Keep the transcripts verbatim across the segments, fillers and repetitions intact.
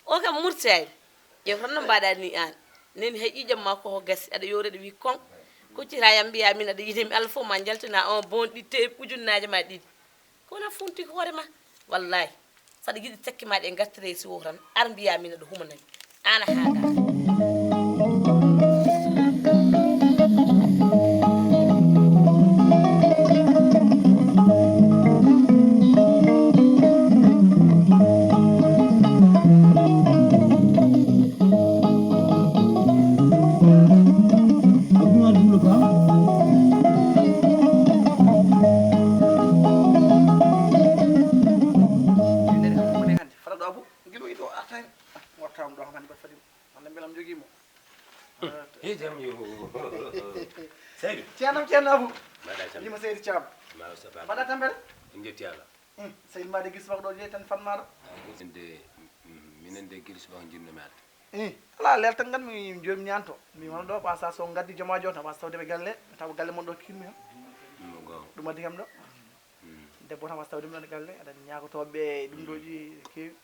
O kam murtaani. Ƴeew tan no mbaɗaa ni aan. Neni hay ƴiiƴam ma koko gasi, aɗa yoori, aɗa wi kon. Kuccita yam mbiya min aɗa yiɗi mi, Allah fof ma njaltina on bonɗi te ujunnaaje ma ɗiɗi. Ko wona funti ko hoore ma. Wallahi. Saɗa yiɗi tekke ma ɗe ngartire si wo tan. Ar mbiya min aɗa humanani. Aan a haaɗaaka. Fara ɗo, Abu. Ngel o yiɗo arta hen. Ah, wattaam ɗo, hamani mbaɗa fadi. Walla mbelam jogii mo. He jam yo. Seydi. Ceernam, Ceerno Abu. Mbaɗa jam. Yima Seydi Thiam. Ma o saba. Mbaɗa tampere? En njetti Allah. Hmm, Seydi mbaɗa gis makko ɗo je tan fan maɗa. Minen de, mm, minen de gis makko jinno mi arde. Eh, ala leltal ngal mi joomi ñaanto. Mi wona ɗo, ɓa sa so ngaddi jomaajo tan, ɓa sa tawde ɓe galle, taw galle mon ɗo kiɗmi hen. Ɗum o goonga. Ɗum addi kam ɗo. Mm. Debbo tan, ɓa sa tawde ɗum ɗon e galle, aɗa ñaagotoɓe ɗum ɗo ji keewi.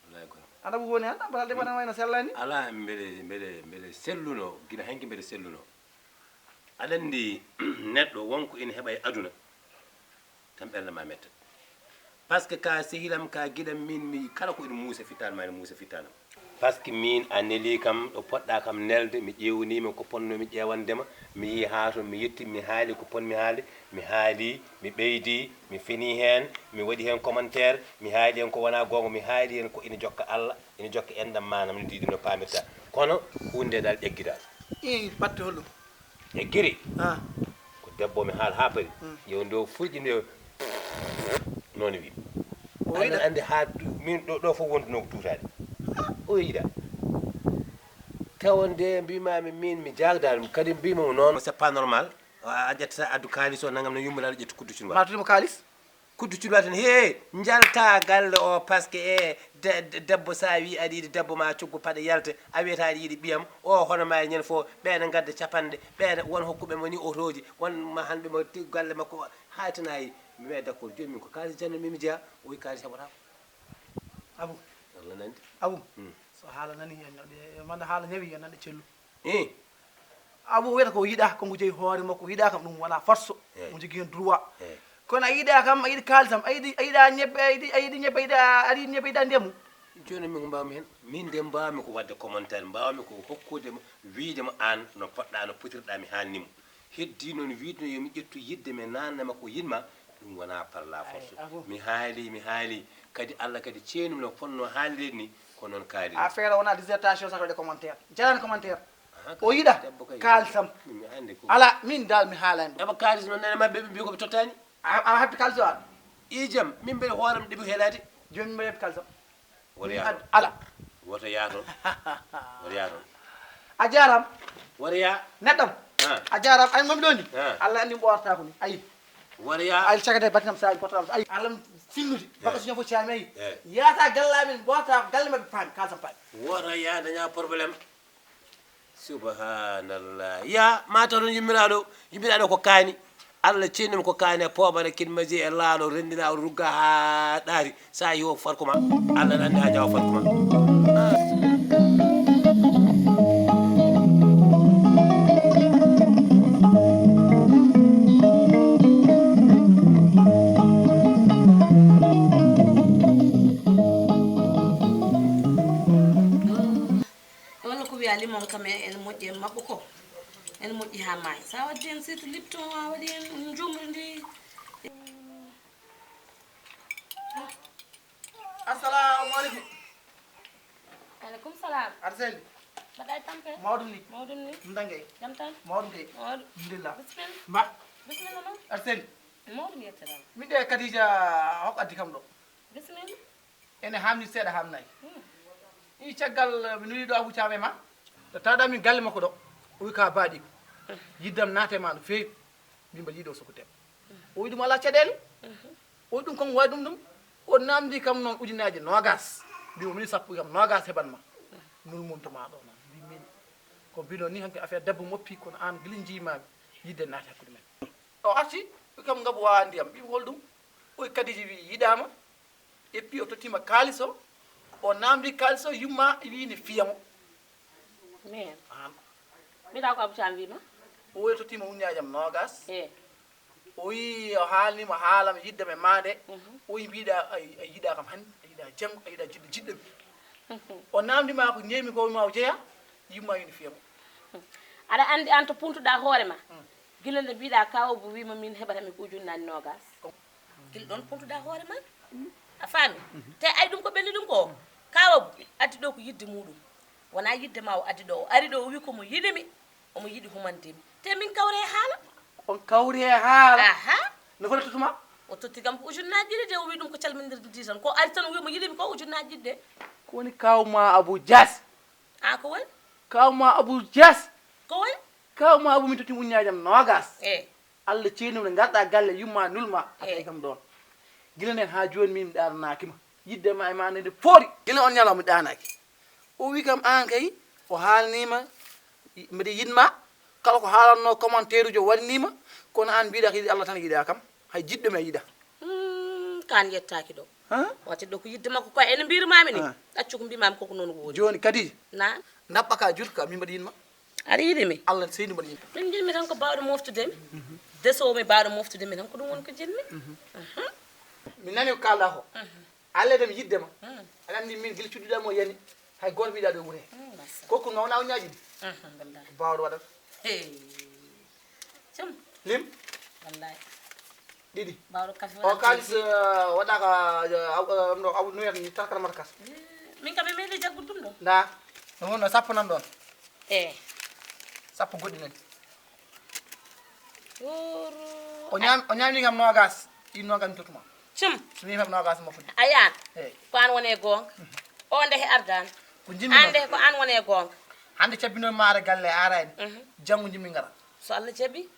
Wallaahi ko. Aɗa woni han, balɗe wona wayno sellani. Ala, mbeɗe, mbeɗe, mbeɗe selluno, gila hanki mbeɗe selluno. Aɗa anndi neɗɗo wonko ina heɓa e aduna, tan ɓernde ma mettat. Parce que ka sehilam, ka giɗam, min mi kala ko ina muusa fittan ma, ina muusa fittanam. Parce que min a neli kam ɗo poɗɗa kam nelde, mi ƴeewnima ko ponnomi ƴeewandema, mi yehi haa toon, mi yetti, mi haali ko ponmi haalde, mi haali, mi ɓeydi, mi feni heen, mi waɗi heen commentaire, mi haali heen ko wonaa goonga, mi haali heen ko ina jokka Allah, ina jokka enɗam maanam no diiɗum no paamirta. Kono huunde nde dal ƴeggida. Ii, batte holɗum? Eggiri. Ah. Ko debbo mi haal haa pari. Hmm. Yo ndo furƴi nde noon wi. O yiɗa. Aɗa anndi haa du-, min ɗo, ɗo fof wonduno ko tuutaade. O yiɗa. Tawa nde mbimami min mi jagda ɗum, kadi mbima mo noon, c'est pas normal. A, a ƴetta addu kaalis o nangam no yummiraade ƴettu kuddu cunwa. Ma tudde mo kaalis? Kuddu cunwa tan, he, njalta galle o, parce que, e, de-, de-, debbo sa wi aɗa yiɗi debbo ma coggu paɗe yalte, a wiyata aɗa yiɗi ɓiyam, o hono ma e ñande fof, ɓeene ngadda capanɗe, ɓeene won hokkuɓe mo ni otoji, won ma hanɓe mo ti-, galle makko, haytanayi, mi wiya d'accord, jooni min ko kaalis janno mi, mi jeeya, o wi kaalis heɓata. Abu. Allah nandi. Abu. Hmm. So haala nani, yo nanɗe, yo manda haala ñawi, yo nanɗe cellu. Eh. Abu wiyata ko yiɗa, ko ngu jeyi hoore makko, yiɗa kam ɗum wona force. Eh. Mo jogii heen droit. Eh. Kono a yiɗa kam, a yiɗi kaalisam, a yiɗi, a yiɗa ñebbe, a yiɗi, a yiɗi ñebbe, a yiɗa, a yiɗi ñebbe, a yiɗa ndiyam mum. Jooni min ko mbawmi heen? Min de mbawmi ko wadde commentaire, mbawmi ko hokkude mo, wiide mo aan no poɗɗa, no potirɗa, mi haalni mo. Heddi noon wiide no yo mi ƴettu yidde, mi naanna makko yinma, ɗum wona par la force. Ay, Abu. Mi haali, mi haali. Kadi Allah kadi ceenum no fonno haalirde ni, ko noon kaali. Affaire wona dissertation saka waɗe commentaire. Jarani commentaire. Aha, o yiɗa debbo kay. Kaalisam. Mi andi ko. Ala, min dal mi haalani ɗum. Eɓa kaalis noon nene maɓɓe ɓe mbi ko ɓe tottani. A, a heppi kaalis o an? I jam, min mbeɗa hooram ɗiɓi helaade. Jooni min mbeɗa heppi kaalisam. Woto yaato. Ala. Woto yaato. Woto yaato. A jaaraama. Woto yaa. Neɗɗam. Ha. A jaaraama. Ay, mami ɗo ni. Ha. Allah anndi mi ɓoortaako ni. Ayi. Woto yaa. Ay, cagate battinam sa portable. Ayi. Allah sinnude. Eh. Baka si ñofo caami ayi. Eh. Yaata galle amin ɓoortaako galle maɓɓe paami. Kaalisam paami. Woto yaa daña problème. Subhanallah. Ya, ma taw toon yummiraaɗo, yummiraaɗo ko kaani. Allah ceenum ko kaani e poobare, kin maji e laalo, renndina o rugga haa ɗaari. Sa yi o farko ma, Allah ne anndi haa ñawa farko ma. Ah. Walla ko wiya limon kam en, ene moƴƴi e maɓɓo ko. Ene moƴƴi haa maayi. Sa waddi heen surtout lipton, a waɗi heen njumri ndi. Assalamu aleykum. Aleykum salam. Aɗa selli? Mbaɗa e tampere? Mawɗum ni? Mawɗum ni? Ɗum tan kay? Jam tan? Mawɗum kay. Mawɗum. Alhamdulillah. Bisimilla. Mba? Bisimilla noon. Aɗa selli? Mawɗum yettere. Min de Kadija hokko addi kam ɗo. Bisimilla. Ene haamni seeɗa, haamnayi. Hmm. I caggal, eh, mi nuli ɗo Abou Thiam e ma. Nde tawɗa min galle makko ɗo, o wi ka baaɗi ko. Yiddam naate ma no feewi. Min mbaɗa yiɗo soko tem. O wi ɗum ala caɗeele. O wi ɗum kam wawi ɗum ɗum. O namdi kam noon ujunnaaje noogas. Mbi o mini sappo kam noogas heɓan ma. Nul mum to ma ɗo noon. Mbi min ko mbino ni hanke affaire debbo moppi kono an gila jiimami yidde naate hakkude men. O arti, wi kam ngabu wawa ndiyam. Mbi hol ɗum? O wi Kadija wi yiɗama. Et puis o tottiima kaalis o, o naamndi kaalis o, yumma wi ne fiya mo. Min. Mbiɗa ko Abou Thiam wima. O tottiima uññaajam noogas. E. O wi o haalniima haala mi yidde me maande. O wi mbiɗa a yiɗa kam hannde, a yiɗa janngo, a yiɗa jiɗɗo jiɗɗo mi. O naamndi ma ko njeymi ko ma o jeya, yumma wi ne fiya mo. Aɗa anndi aan to puntuɗaa hoore ma. Gila nde mbiɗa kaw Abou wima min heɓata mi ko ujunnaaji noogas. Gila ɗoon puntuɗaa hoore ma. A faami? Te ay ɗum ko ɓenni ɗum ko kaw Abou addi ɗo ko yidde muɗum. Wona yidde ma o addi ɗo, o ari ɗo o wi ko mo yiɗi mi, omo yiɗi humande mi. Te min kawre e haala. On kawri e haala? Aha. No foti tottu ma? O totti kam ko ujunnaaji ɗiɗi de, o wi ɗum ko calmindirde ndi tan. Ko ari tan o wi mo yiɗi mi ko ujunnaaji ɗiɗi de. Ko woni kaw ma Abou Dias? A ko woni? Kaw ma Abou Dias? Ko woni? Kaw ma Abou min totti uññaajam noogas. E. Allah ceeni mo nde ngarɗa galle yumma nulma a tawi kam ɗoon. Gila nden haa jooni min mi ɗaananaaki ma. Yidde ma e ma nde nde foori. Gila on ñalawma mi ɗaanaaki. O wi kam aan kay o haalniima mbiɗa yiɗ ma. Kala ko haalatnoo commentaire uji o waɗniima. Kono aan mbiɗa ko yiɗi Allah tan yiɗa kam. Hay jiɗɗo mi a yiɗa. Kaan yettaaki ɗo. Wati ɗo ko yidde makko ko ene mbirmami ni. Ɗaccu ko mbimami koko noon woodi. Jooni kadi. Na. Ndabɓa ka juutka min mbaɗa yiɗma. Aɗa yiɗi mi? Allah seydi mbaɗa yiɗma. Min jiɗmi tan ko bawɗo moftude mi. Desowo mi bawɗo moftude mi tan ko ɗum woni ko jiɗmi. Mi nani ko kalɗa ko. Alla tan yidde ma. Aɗa anndi min gila cuddiɗa mo yani. Hay gooto mbiɗa ɗo wure. Kokku ma wona uññaaji ɗi. Ko bawɗo waɗata. Cam. Lim. Wallahi. Ɗiɗi. Bawɗo kafe o kalis waɗaka ɗo abu noyat ni tarkata mata kas. Min kam mi meɗi jaggude ɗum ɗo. Nda. No wonno sappo nan ɗon. E. Sappo goɗɗi nan. Woro. O ñaami kam nogas. Ɗin nogas mi totuma. Cum. So mi heɓ nogas mo foti. Ayan. Ko an woni e goonga. O nde he ardan. Ko jimmi an nde ko an woni e goonga. Hande cabbino maare galle arani. Janngo jimmi ngara. So Allah jaɓi.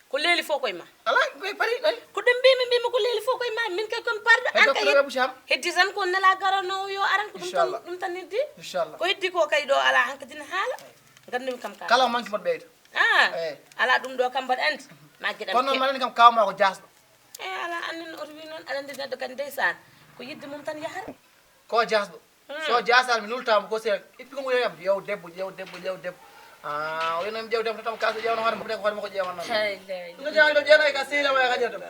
Ko leeli fof koye ma. Ala koye pari ɗon. Ko ɗum mbimi mbimi ko leeli fof koye ma min kay kon parɗo an kay. Heddi tan ko nela garanowo yo aran ko ɗum tan ɗum tan heddi. Inchallah. Ko heddi ko kay ɗo ala hankadi ne haala. Gandumi kam ka. Kala manki mbaɗ ɓeydo. Ah. Ala ɗum ɗo kam mbaɗ andi. Ma geɗam. Kono noon mbaɗani kam kawma ko jasɗo. E ala annin oto wi noon aɗa andi neɗɗo kadi ndeysaan ko yidde mum tan yahata. Ko jasɗo. So jaasal mi nultaama ko sera ippi ko yoyam yow debbo ƴeew debbo ƴeew debbo. Ah o yonam ƴeew debbo tan kaso ƴeewno hoore makko ko hoore makko ƴeewanno. Hay lay. No jaani do ƴeew ka sehila waya ka ƴeew debbo.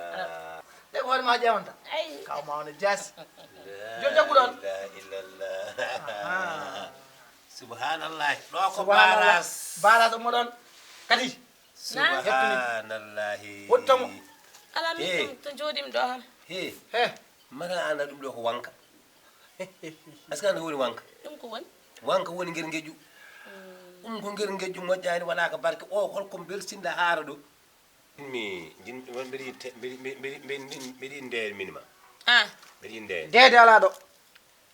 De ko hoore ma ƴeewanta. Ay. Kaw ma on jaasi. Jo jaggu don. La ilaha illallah. Subhanallah. Do ko baras. Baras mo don. Kadi. Subhanallahi. Wottam. Ala min to jodim do ham. He. He. Mara ana dum do ko wanka. Est-ce que an woni wanka? Ɗum ko woni? Wanka woni nger ngeƴu. Ɗum ko nger ngeƴu moƴƴaani wala ka barke o holko belsinda haara ɗo. Mi jin mbeɗa yiɗi ndeyen minima. Ah. Mbeɗa yiɗi ndeyen. Deede alaa ɗo.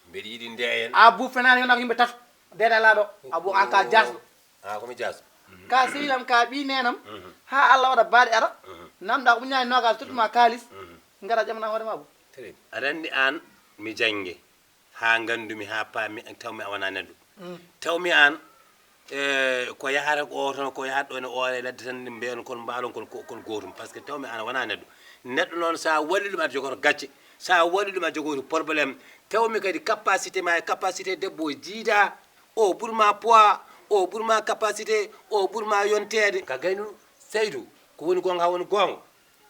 Mbeɗa yiɗi ndeyen. Abu fenaani yona ko yimɓe tato. Deede alaa ɗo. Abu an ka jasɗo. Ah ko mi jasɗo. Ka sehil am ka ɓii neenam. Haa Allah waɗa baaɗe ara. Namɗa ko muñaani noogaas tottuma kaalis. Ngara ƴamana hoore ma Abu. Aɗa anndi aan mi jannge haa nganndumi haa paami tawmi a wonaa neɗɗo. Tawmi aan ko yahata ko oto ko yahata ɗo ene oore ladde tan mbeyon kon mbaalon kon kon gootum par ce que tawmi aan a wonaa neɗɗo. Neɗɗo noon so a waɗi ɗum aɗa jogoto gacce, so a waɗi ɗum aɗa jogoto probléme. Tawmi kadi capacité ma e capacité debbo o jiidaa. O ɓurma poids, o ɓurma capacité, o ɓurma yonteede. Ka gaynu Saydu ko woni goonga haa woni goonga.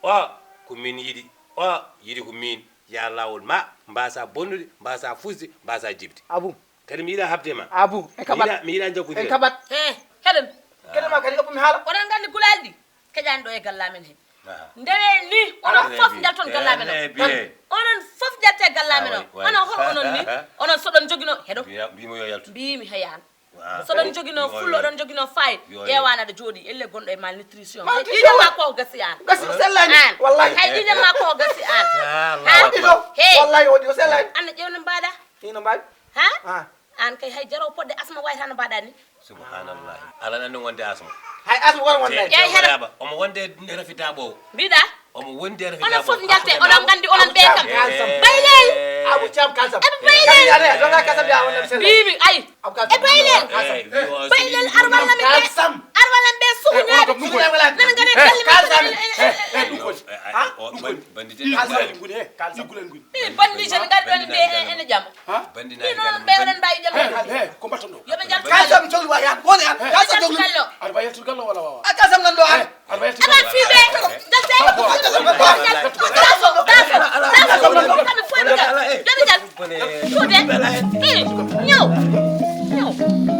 O ko min yiɗi, o yiɗi ko min. Yaa laawol ma mbaasa bonnude, mbaasa fusde, mbaasa jiɓde. Abu. Kadi mi yiɗa haɓde ma. Abu. En kaɓat. Mi yiɗa jaggude. En kaɓat. He, heɗen. Keɗe ma kadi oppu mi haala. Oɗon nganndi gulaalɗi keƴaani ɗo e gallaamen he. Ndewe ni onon fof njalton gallaamen o. Onon fof njalte gallaamen o. Onon hol onon ni? Onon soɗon joginoo heɗo. Mbimo yo yaltu. Mbimi heyaan. Soɗon joginoo fulla oɗon joginoo faayida. Ƴeewaani aɗa jooɗii elle gonɗo e malnutrition. Hay ƴiiƴam ma ko gasi aan. Gasi o sellaani. Wallahi. Hay ƴiiƴam ma ko gasi aan. Waɗi ɗo. Wallahi waɗi o sellaani. Anna ƴeew no mbaɗa. Ino mbaɗi. Ha? Aan kay hay jaraw podde asma wawi tan no mbaɗa ni. Subhanallah. Ala nan wonde asma. Hay asma wara wonde. Ƴeew hara. Omo wonde refita ɓoowo. Mbiɗa. Omo wonde refita ɓoowo. Onon fof njalte oɗon nganndi onon ɓe kam. Baylel. Abu Cam kalsam. Eɓe baylel. Aɗa ɗo ka kasam ya wonde sel. Mbimi ay. Eɓe baylel. Baylel ar walla min ɓe. Ar walla ɓe Ko ñaari. Nan ngane galle men. Kaalsami. Ɗum ko. Ha? Ɗum ko. Kaalsami ngune. Kaalsami ngune. Bandit en ngar ɗon ɓe ene jam. Ha? Bandit en ngar ɓe onon mbawi jam. He, he, ko mbatton ɗo? Yo ɓe ngar. Kaalsami jogli wa yan. Woni yan. Kaalsami jogli. Aɗa mbawi yaltude galle wala wawa? A kaalsami nan ɗo an. Aɗa mbawi yaltude. Ama fiɓe. Galle. Taso. Taso. Taso. Kamɓe fof ɓe ngar. Yo ɓe ngar. Suude. Eh, ñaw. Ñaw.